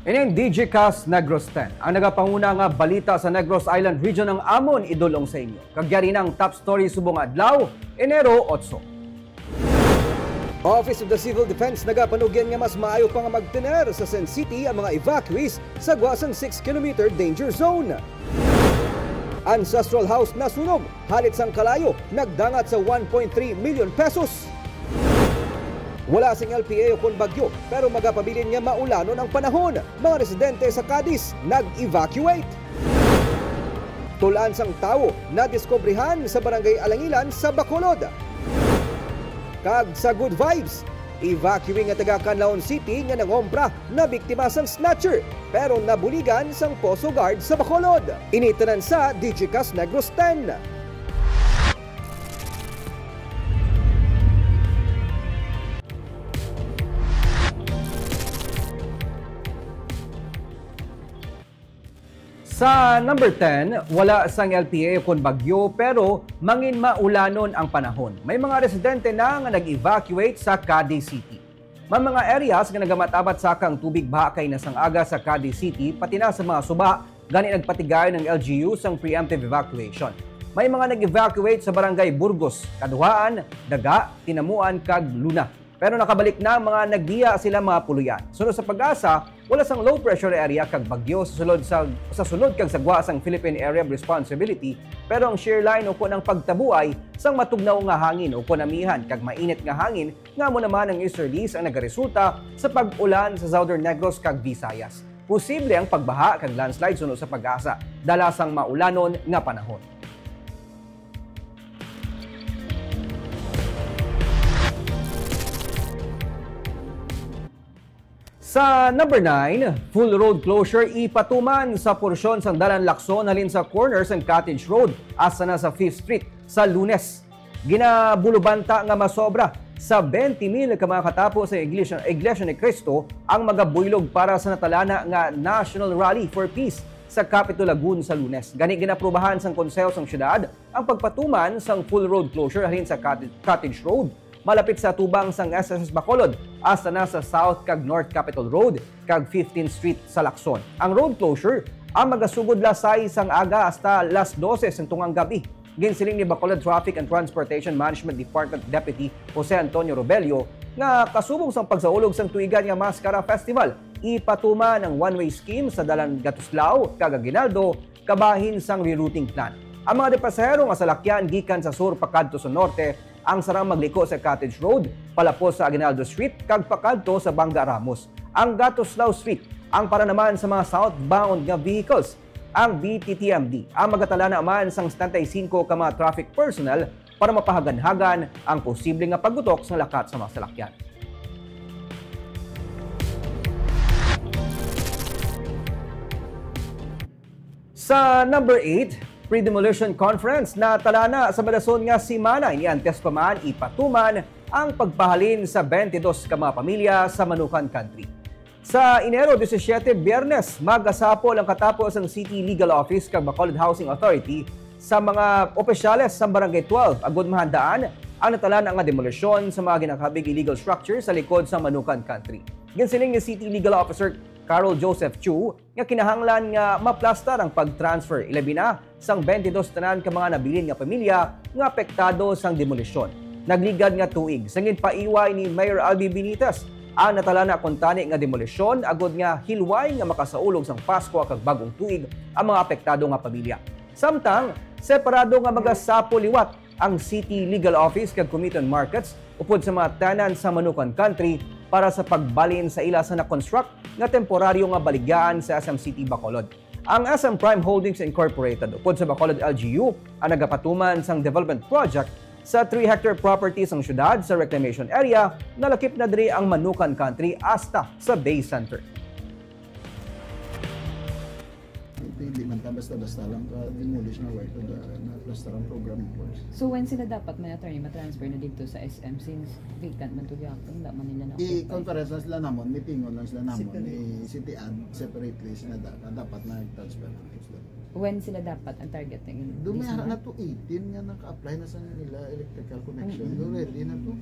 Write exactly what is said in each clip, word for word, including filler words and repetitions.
Ini ang D J Cast Negros ten. Ang nagapanguna nga balita sa Negros Island Region ang amon idulong sa inyo. Kag yari na ang top story subong adlaw, Enero otso. Office of the Civil Defense nagapanugyan nga mas maayo pa nga magtener sa Sen City ang mga evacuees sa gwa sang six kilometer danger zone. Ancestral house nasunog, halit sang kalayo nagdangat sa one point three million pesos. Wala sing L P A ukon bagyo, pero magapabilin nga maulanon ang panahon. Mga residente sa Cadiz nag-evacuate. Tulan sang tawo nadiskubrihan sa Barangay Alangilan sa Bacolod. Kag sa Good Vibes, evacuee nga taga Canlaon City nga nangompra nabiktima sang snatcher, pero nabuligan sang Poso Guard sa Bacolod. Ini tanan sa D J Cast Negros ten. Sa number ten, wala sang L P A ukon bagyo, pero mangin maulanon ang panahon. May mga residente na nga nag-evacuate sa Cadiz City. May mga areas nga nagamatabat sa kang tubig baha kay na sang aga sa Cadiz City, pati na sa mga suba, gani nagpatigayon ang L G U sang preemptive evacuation. May mga nag-evacuate sa barangay Burgos, Kaduhaan, Daga, Tinamuan, kag Luna. Pero nakabalik na ang mga naggiya sila mga puloy-an. Suno sa PAGASA, wala sang low pressure area kag bagyo sa sulod sa, sa sulod kag sa gwa sang Philippine Area of Responsibility, pero ang shear line ukon ang pagtabuay sang matugnaw nga hangin ukon amihan kag mainit nga hangin nga amo naman ang easterlies ang nagaresulta sa pag-ulan sa Southern Negros kag Visayas. Posible ang pagbaha kag landslide suno sa PAGASA, dala sang maulanon nga panahon. Sa number nine, full road closure ipatuman sa porsyon sang Dalan Lacson halin sa corner sang Cottage Road hasta na sa Fifth Street sa Lunes. Ginabulubanta nga masobra sa twenty mil ka mga katapo sa Iglesia, Iglesia ni Cristo ang magabuylog para sa natalana nga National Rally for Peace sa Capitol Lagoon sa Lunes. Gani, ginaprubahan sang Konseho sang Syudad ang pagpatuman sang full road closure halin sa Cottage, Cottage Road, malapit sa atubang sang S S S Bacolod, hasta na sa South kag North Capitol Road kag fifteenth Street sa Lacson. Ang road closure ang magasugod lasay sang aga hasta las dose sang tungang gabi. Ginsiling ni Bacolod Traffic and Transportation Management Department Deputy Jose Antonio Robello nga kasubong sang pagsaulog sang tuigan nga Mascara Festival, ipatuman ang one-way scheme sa Dalan Gatuslao kag Aguinaldo kabahin sang rerouting plan. Ang mga pasahero nga salakyan gikan sa sur pakadto sa norte ang sarang magliko sa Cottage Road, palapos sa Aguinaldo Street, kag pakadto sa Banga Ramos. Ang Gatuslao Street ang para naman sa mga southbound nga vehicles. Ang B T T M D ang magatalana man sang setenta y cinco ka mga traffic personnel para mapahaganhagan ang posible nga paggutok sa lakat sa mga salakyan. Sa number eight, pre-demolition conference natalana sa madason nga semana. Ini antes pa man ipatuman ang pagpahalin sa twenty-dos ka mga pamilya sa Manukan Country. Sa Enero disisiete, Biyernes, magasapol ang katapo sang City Legal Office kag Bacolod Housing Authority sa mga opisyales sa Barangay twelve agud mahandaan ang natalana nga demolisyon sa mga ginakabig illegal structure sa likod sa Manukan Country. Ginsiling ni City Legal Officer Carol Joseph Chu nga kinahanglan nga maplastar ang pag-transfer, ilabi na sang twenty-dos tanan ka mga nabilin nga pamilya nga apektado sang demolisyon. Nagligad nga tuig, sa ginpaiway ni Mayor Albi Benitez ang natalana kuntani nga demolisyon, agud nga hilway nga makasaulog sang Pasko kag Bag-ong Tuig ang mga apektado nga pamilya. Samtang, separado nga magasapol liwat ang City Legal Office kag Committee on Markets upod sa mga tenants sa Manukan Country para sa pagbalin sa ila sa na-construct nga temporaryo nga baligyaan sa S M City Bacolod. Ang S M Prime Holdings Incorporated upod sa Bacolod L G U ang nagapatuman sang development project sa three hectare property sang syudad sa reclamation area. Nalakip na diri ang Manukan Country hasta sa Bay Center. Hindi man ta basta-basta lang ka-demolish nga work, na, na plaster ang program in force. So, when sila dapat, may attorney, ma-transfer na dito sa S M, since vacant man to gyapon, wala man nila na-occupy? I-conference lang sila namon, meetingon lang sila namon, separate, ni City Ad, separately sila da-, dapat na-transfer na sila. When sila dapat ang target na yun? Dumihara na to, eighteen nga naka-apply na sa nila electrical connection. Mm-mm. Do ready na to.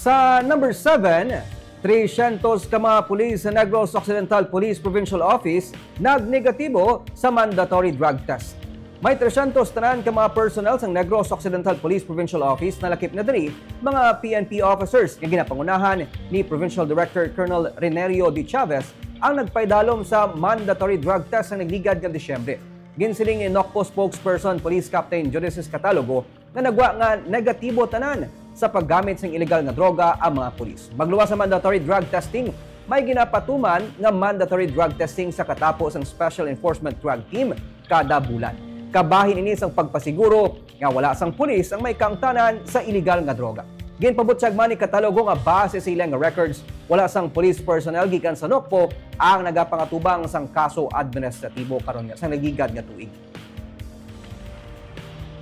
Sa number seven, tresyentos ka mga pulis sa Negros Occidental Police Provincial Office nagnegatibo sa mandatory drug test. May tresyentos tanan ka mga personnel sang Negros Occidental Police Provincial Office na lakip na diri, mga P N P officers nga ginapangunahan ni Provincial Director Colonel Renerio D. Chavez ang nagpaidalom sa mandatory drug test sa nagligad nga Disyembre. Ginsiling ni NOCPO spokesperson Police Captain Judices Catalogo nga nagwa nga negatibo tanan sa paggamit sang iligal nga droga ang mga pulis. Magluwas sa mandatory drug testing, may ginapatuman nga mandatory drug testing sa katapo sang Special Enforcement Drug Team kada bulan. Kabahin ini sang pagpasiguro nga wala sang pulis ang may kaangtanan sa iligal nga droga. Ginpabutyag man ni Catalogo nga base sa ila nga records, wala sang police personnel gikan sa NOCPO ang nagapangatubang sang kaso administratibo karon nga sa nagligad nga tuig.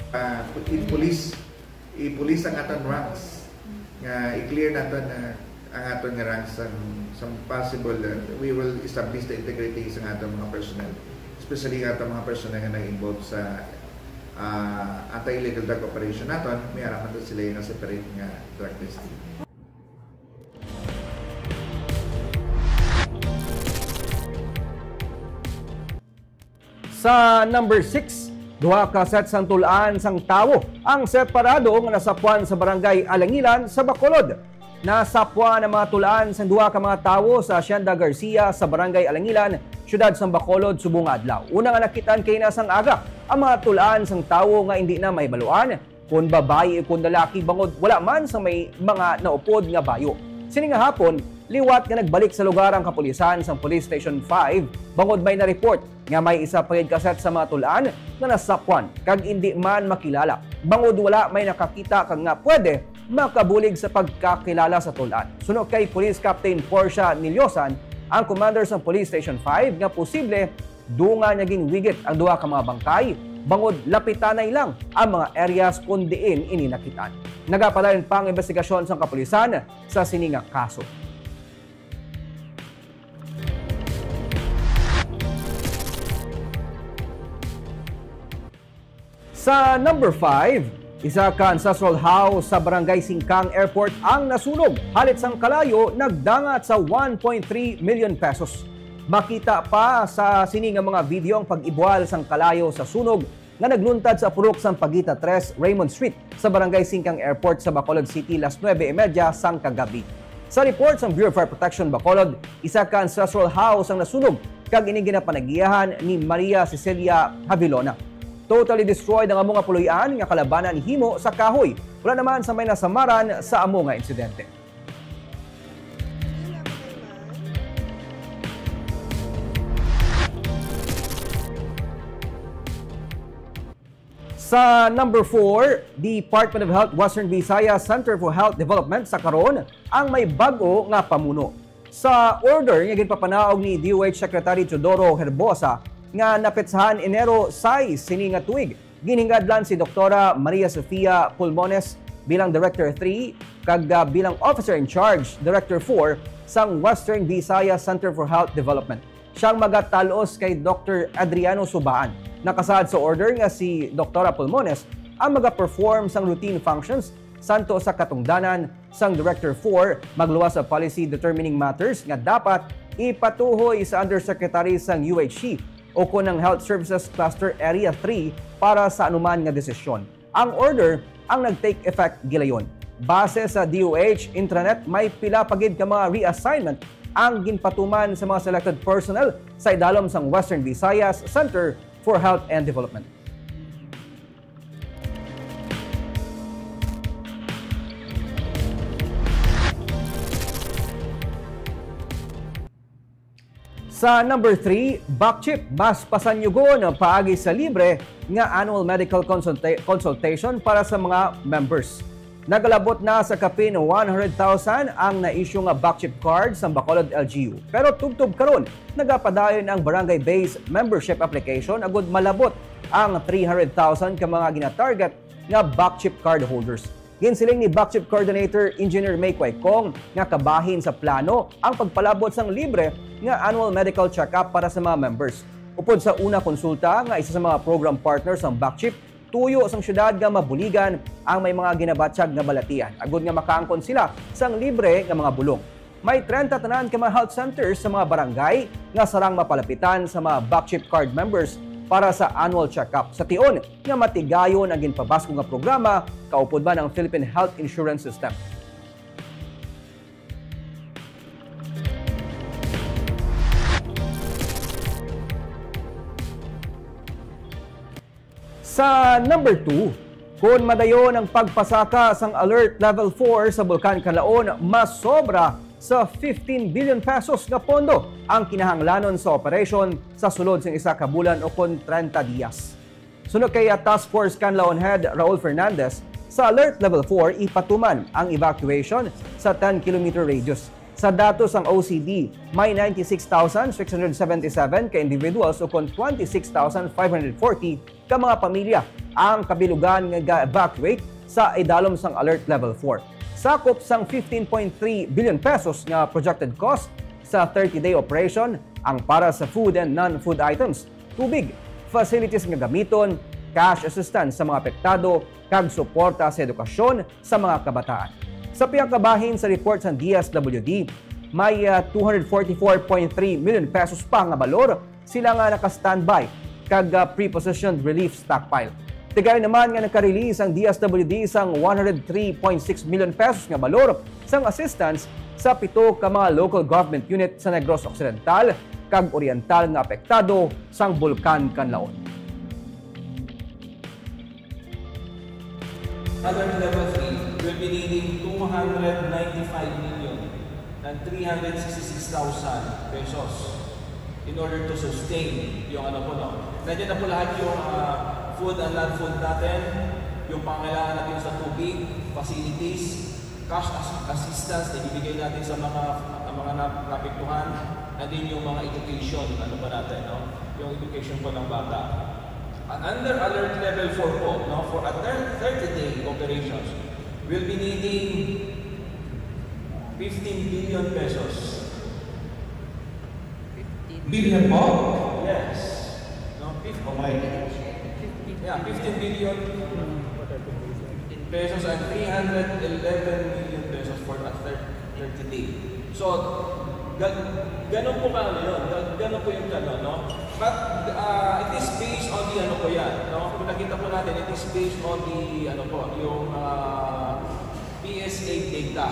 Ah, i-police, i-police ang aton ranks. Nga i-clear naton na ang aton nga ranks sa, sa possible, uh, we will establish the integrity sa aton mga personnel, especially ang aton mga personnel nga nag-involve sa ah, anti-illegal drug operation naton, may ara man to sila nga separate nga drug testing. Sa number six, duha ka set sang tul-an sang tawo ang separado nga nasapwan sa Barangay Alangilan sa Bacolod. Nasapwan ang mga tul-an sang duha ka mga tawo sa Hacienda Garcia sa Barangay Alangilan, siyudad sang Bacolod, subong nga adlaw. Una nga nakitaan kaina sang aga ang mga tul-an sang tawo nga indi na mahibaluan kon babayi o kon lalaki, bangod wala man sang may mga naupod nga bayo. Sini nga hapon, liwat nga nagbalik sa lugar ang kapulisan sang Police Station five, bangod may na-report nga may isa pa gid ka set sa mga tul-an nga nasapwan kag indi man makilala, bangod wala may nakakita kag nga pwede makabulig sa pagkakilala sa tul-an. Suno kay Police Captain Portia Niliosan, ang commander sang Police Station five, nga posible dungan nga ginwigit ang duha ka mga bangkay, bangod lapitanay lang ang mga areas kon diin ini nakitaan. Nagapadayon pa ang imbestigasyon sang kapulisan sa sini nga kaso. Sa number five, isa ka ancestral house sa Barangay Singkang Airport ang nasunog. Halit sang kalayo, nagdangat sa one point three million pesos. Makita pa sa sini nga mga video ang pag-ibuhal sang kalayo sa sunog nga nagluntad sa purok sang Pagita tres, Raymond Street, sa Barangay Singkang Airport sa Bacolod City, las nuebe y media sang kagabi. Sa report sang Bureau of Fire Protection Bacolod, isa ka ancestral house ang nasunog kag ini ginapanagiyahan ni Maria Cecilia Havilona. Totally destroyed ang amo nga puloy-an nga kalabanan himo sa kahoy. Wala naman sa may nasamaran sa amo nga insidente. Sa number four, Department of Health Western Visayas Center for Health Development sa karon ang may bag-o nga pamuno. Sa order nga ginpapanaog ni D O H Secretary Teodoro Herbosa nga napetsahan Enero sais sini nga tuig, ginhingadlan si Doktora Maria Sofia Pulmones bilang Director three kag, ah, bilang Officer in Charge, Director four, sang Western Visayas Center for Health Development. Siya ang magatal-os kay Doktor Adriano Subaan. Nakasaad sa order nga si Doktora Pulmones ang magaperform sang routine functions, santo sa katungdanan sang Director four magluwas sa policy determining matters nga dapat ipatuhoy sa Undersecretary sang U H C o kon ang Health Services Cluster Area three para sa anuman nga desisyon. Ang order ang nag-take effect gilayon. Base sa D O H intranet, may pila pa gid ka mga reassignment ang ginpatuman sa mga selected personnel sa idalom sang Western Visayas Center for Health and Development. Sa number three, BACCHIP, mas pasanyugon ang paagi sa libre nga annual medical consulta-, consultation para sa mga members. Nagalabot na sa kapin one hundred thousand ang na-issue nga BACCHIP card sa Bacolod L G U. Pero tubtob karon, nagapadayon ang barangay-based membership application agud malabot ang three hundred thousand ka mga ginatarget nga BACCHIP card holders. Ginsiling ni BACCHIP Coordinator Engineer May Kuay Kong nga kabahin sa plano ang pagpalabot sang libre nga annual medical check-up para sa mga members. Upod sa una konsulta nga isa sa mga program partners sang BACCHIP, tuyo sang siyudad nga mabuligan ang may mga ginabatyag nga balatian, agud nga makaangkon sila sang libre nga mga bulong. May trenta tanan ka mga health centers sa mga barangay nga sarang mapalapitan sa mga BACChip card members para sa annual check-up, sa tion nga matigayon ang ginpabaskog nga programa kaupod man ang Philippine Health Insurance System. Sa number two, kon madayon ang pagpasaka sang Alert Level four sa Bulkan Kanlaon, mas sobra sa fifteen billion pesos nga pondo ang kinahanglanon sa operasyon sa sulod sing isa ka bulan o kon trenta dias. Suno kay, ah, Task Force Kanlaon Head Raul Fernandez, sa Alert Level four ipatuman ang evacuation sa ten kilometer radius. Sa datos sang O C D, may ninety-six thousand six hundred seventy-seven ka individuals o kon twenty-six thousand five hundred forty ka mga pamilya ang kabilugan nga ga-evacuate sa idalom sang Alert Level four. Sakop sang fifteen point three billion pesos nga projected cost sa thirty-day operation ang para sa food and non-food items, tubig, facilities nga gamiton, cash assistance sa mga apektado, kag suporta sa edukasyon sa mga kabataan. Sa pihak nga bahin sa report sang D S W D, may, ah, two hundred forty-four point three million pesos pa nga balor sila nga naka-standby kag, ah, pre-positioned relief stockpile. Tigayon naman nga naka-release ang D S W D sang one hundred three point six million pesos nga balor sang assistance sa pito ka mga local government unit sa Negros Occidental kag Oriental nga apektado sang Bulkan Kanlaon. Alert Level three will be needing two hundred ninety-five million and three hundred sixty-six thousand pesos in order to sustain yung ano po, no? Nandiyan na po lahat yung, ah, food and non-food natin, yung pangangailangan natin sa tubig, facilities, cash as-, assistance na ibibigay natin sa mga, ang mga nap-, naapektuhan, and then yung mga education, ano pa natin, no? Yung education po ng bata. Uh, under Alert Level four po, no, for a thir-, thirty-day operations, we'll be needing fifteen billion pesos. Billion po? Yes. No, fif-, oh my. Yeah, fifteen billion pesos and three hundred eleven million pesos for a thir-, thirty day. So, ga-, ganun po ka, ano yun, ga-, ganun po yung ano, no? But, uh, it is based on the, ano po yan, no? Kung nakita po natin, it is based on the, ano po, yung, uh, P S A data.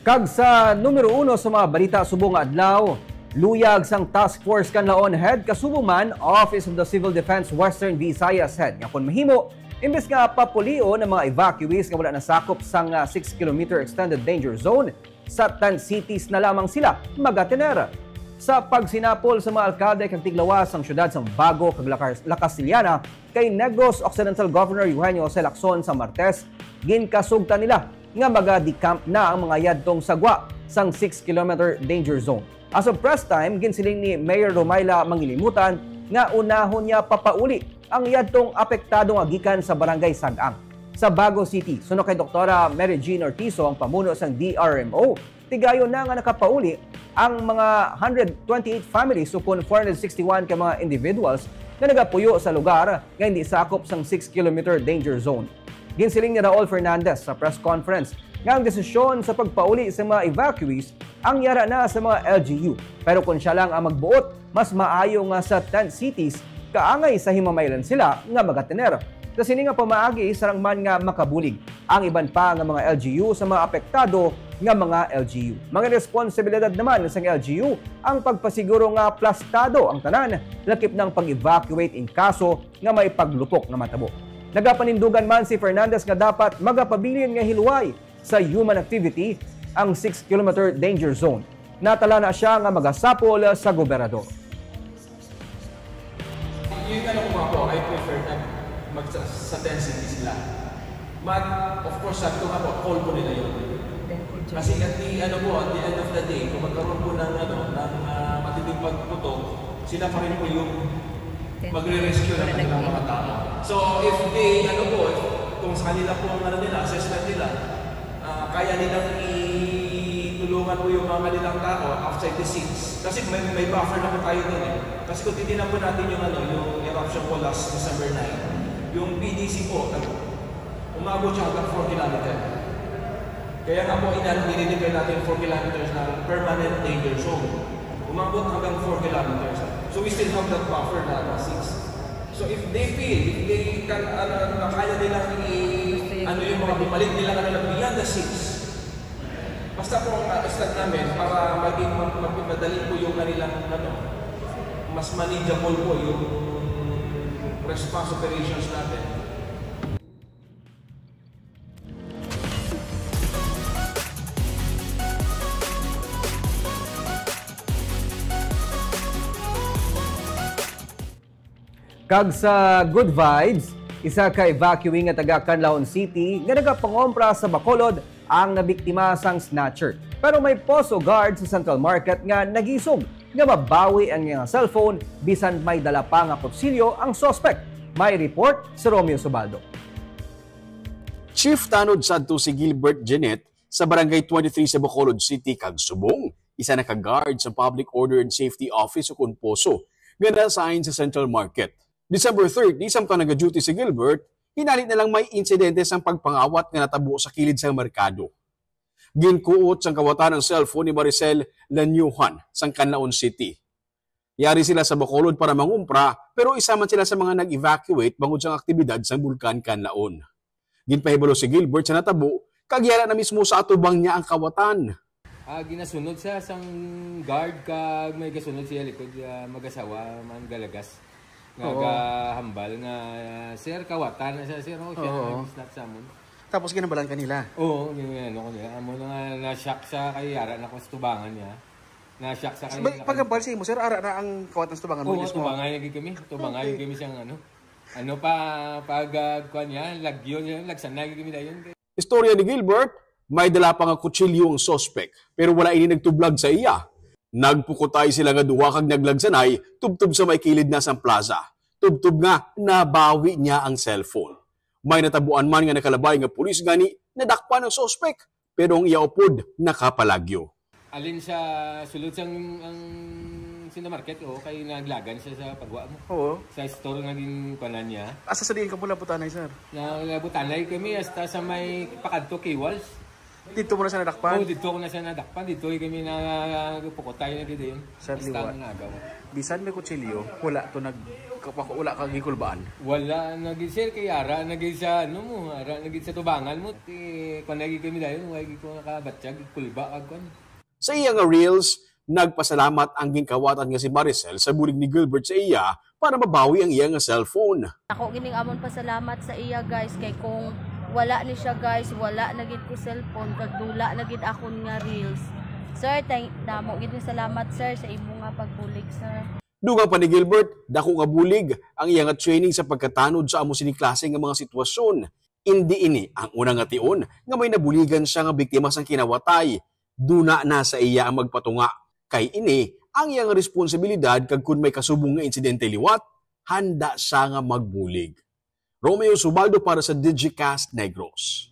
Kag sa numero uno sa mga balita subong nga adlaw, luyag sang Task Force Kanlaon Head, kasubo man Office of the Civil Defense Western Visayas Head, nga kon mahimo, imbes nga papulion ang mga evacuees nga wala nasakop sang, ah, six kilometer extended danger zone, sa tent cities na lamang sila magatener. Sa pagsinapol sa mga alkalde kag tiglawas sang siyudad sang Bago kag La Cas-, La Castellana kay Negros Occidental Governor Eugenio Jose Lacson sa Martes, ginkasugtan nila nga maga-decamp na ang mga yadtong sa gwa sang six kilometer danger zone. As of press time, ginsiling ni Mayor Romaila Mangilimutan nga unahon niya papauli ang yadtong apektado nga gikan sa Barangay Sag-ang. Sa Bago City, suno kay Doktora Mary Jean Ortizo, ang pamuno sang D R M O, tigayon na nga nakapauli ang mga hundred twenty-eight families, ukon four hundred sixty-one ka mga individuals nga nagapuyo sa lugar nga hindi sakop sang six kilometer danger zone. Ginsiling ni Raul Fernandez sa press conference nga ang desisyon sa pagpauli sa mga evacuees ang yara na sa mga L G U. Pero kung siya lang ang magbuot, mas maayo nga sa tent cities, kaangay sa himamaylan sila nga magatener. Sa sini nga pamaagi, sarang man nga makabulig ang iban pa nga mga L G U sa mga apektado nga mga L G U. Mga responsibilidad naman sang L G U ang pagpasiguro nga plastado ang tanan, lakip na ang pag-evacuate in kaso nga may paglupok nga matabo. Nagapanindugan man si Fernandez nga dapat magapabilin nga hiluway sa human activity ang six kilometer danger zone. Natala na siya nga magasapol sa gobernador. Yun, ano ko nga po, I prefer na mag-, sa, sa tent city sila. But, of course, sabi ko nga po, call po nila yun. Kasi at the, ano po, at the end of the day, kung magkaroon po ng, ano, ng, ah, matinding pagputok, sila pa rin po yung magre-rescue ng kanilang mga tao. So, if they, ano po, if, kung sa kanila po ang, ano nila, assessment nila, ah, kaya nilang itulong Ano po yung mga kanilang tao outside the scenes? Kasi may, may buffer na po tayo dun eh. Kasi kung titignan po natin yung, ano, yung eruption po last December nine, yung P D C po, nag- umabot siya hanggang four kilometer. Kaya nga po, inan, dinideclare natin four kilometers na permanent danger zone. Umabot hanggang four kilometers. So we still have that buffer na, na six. So if they feel, if they can, ano, ano, kaya nilang i-, ano yung mga bumalik nila, ano, na beyond the six, basta po ang, ah, stand namin para maging mag-, mag-, madali po yung kanilang, ano, mas manageable po yung response operations natin. Kag sa good vibes, isa ka evacuee nga taga Canlaon City nga nagapangompra sa Bacolod ang nabiktima sang snatcher. Pero may Poso guard sa Central Market nga nagisog nga mabawi ang iyang cellphone bisan may dala pa nga kutsilyo ang suspect. May report si Romeo Subaldo. Chief Tanod sadto si Gilbert Jeanette sa Barangay twenty-three sa Bacolod City kag subong isa na ka guard sa Public Order and Safety Office o kon Poso nga na-assign sa Central Market. December thirty, samtang naga-duty si Gilbert, hinali na lang may insidente sang pagpangawat nga natabo sa kilid sang merkado. Ginkuot sang kawatan ang cellphone ni Maricel Lanyuhan sang Canlaon City. Yari sila sa Bacolod para mangumpra, pero isa man sila sa mga nag-evacuate bangod sang aktibidad sang Bulkan Canlaon. Ginpahibalo si Gilbert sa natabo, kag yara na mismo sa atubang niya ang kawatan. Ah, ginasunod siya sang guard kag may gasunod siya likod, ah, mag-asawa man galagas. Oo. Nagahambal nga, "Sir, kawatan na siya, sir." Oh, siya Oo. na nag-snatch sa amon. Tapos ginhambalan ka nila? Oo, yung ano ko nila. Amo na nga, na-shock siya kay yara na ko sa tubangan niya. Na-shock siya kay Ba-, pag-hambal sa imo, sir, ara na ang kawatan sa tubangan mo Oo, mismo? Tubangan lagi kami. Tubangan Okay. lagi kami siyang ano. Ano pa, pag, ah, kuwan niya, lagyo niya, lagsan na lagi kami dayon. Istorya ni Gilbert, may dala pa nga kutsilyo ang suspect, pero wala ini nagtublag sa iya. Nagpukutay sila nga duha kag naglagsanay tubtob sa may kilid na sang plaza. Tubtob nga nabawi niya ang cellphone. May natabuan man nga nakalabay nga pulis gani nadakpan ang suspect, pero ang iya upod nakapalagyo. Alin sa sulod sang ang Sino Market, o kay naglagan siya sa pagwa mo. Oo. Sa store nga ginkuanan niya. Asa sa diin ka pula butanay, sir? Na butanay kami hasta sa may pakadto Kiwals. Dito mo na siya nadakpan? Oo, dito ko na siya nadakpan. Dito kami na pukutay na gid yun. Sa Hasta liwat. Ang nagaw. Bisan may kutsilyo, wala to nag-, wala ka gikulbaan? Wala na gid, sir, kay ara na gid sa, ano mo, ara na gid sa tubangan mo. Ti, kung lagi kami dayon, wala gid ko nakabatyag, kulba, kag kwan. Sa iya nga reels, nagpasalamat ang ginkawatan nga si Maricel sa bulig ni Gilbert sa iya para mabawi ang iya nga cellphone. Ako gining amon pasalamat sa iya, guys, kay kung wala ni siya, guys, wala na gid ko cellphone, kag dula na gid akon nga reels. Sir, thank, damo gid nga salamat, sir, sa imo nga pagbulig, sir. Dugang pa ni Gilbert, dako nga bulig ang iya nga training sa pagkatanod sa amo sini klase nga mga sitwasyon. Indi ini ang una nga tion nga may nabuligan siya nga biktima sang kinawatay. Duna na sa iya ang magpatunga, kay ini ang iya nga responsibilidad, kag kon may kasubong nga insidente liwat, handa siya nga magbulig. Romeo Subaldo para sa Digicast Negros.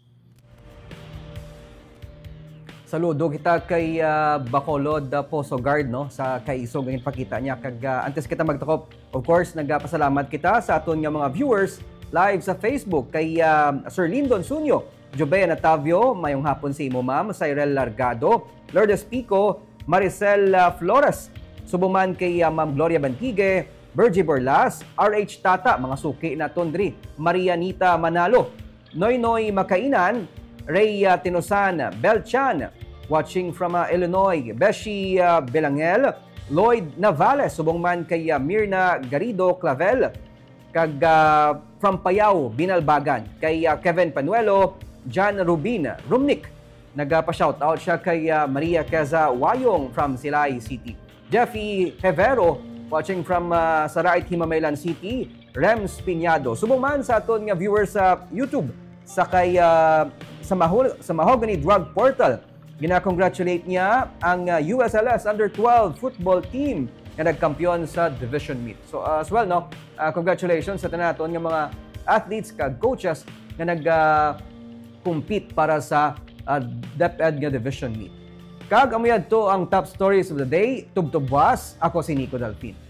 Saludo kita kay, ah, Bacolod, ah, Poso Guard, no, sa kaisog nga ginpakita niya. Kag, ah, antes kita magtakop, of course, nagapasalamat kita sa aton nga mga viewers live sa Facebook, kay, ah, Sir Lindon Sunyo, Jubea Natavio, mayong hapon sa imo, ma'am. Cyril Largado, Lourdes Pico, Maricel, ah, Flores, subong man kay, ah, Ma'am Gloria Bantigue, Virgie Borlas, R H Tata, mga suki naton diri, Maria Nita Manalo, Noynoy Makainan, Rhea Tinosan, Bel Chan, watching from, ah, Illinois, Beshi, ah, Belangel, Lloyd Navales, subong man kay, ah, Mirna Garrido Clavel, kag, ah, from Payao, Binalbagan, kay, ah, Kevin Panuelo, John Rubin Rumnik. Nagapa-shoutout siya kay, ah, Maria Keza Wayong from Silay City. Jeffy Hevero, watching from, ah, Sarait, Himamaylan City. Rems Piñado. Subong man sa aton nga viewers sa YouTube, sa kay, ah, sa Mahol-, sa Mahogany Drug Portal, gina-congratulate niya ang, ah, U S L S under twelve football team nga nagkampiyon sa division meet. So, ah, as well, no, ah, congratulations sa tanan naton nga mga athletes kag coaches nga nag, ah, compete para sa, ah, DepEd nga division meet. Kag amo yadto ang top stories of the day. Tubtob buwas, ako si Nico Delfin.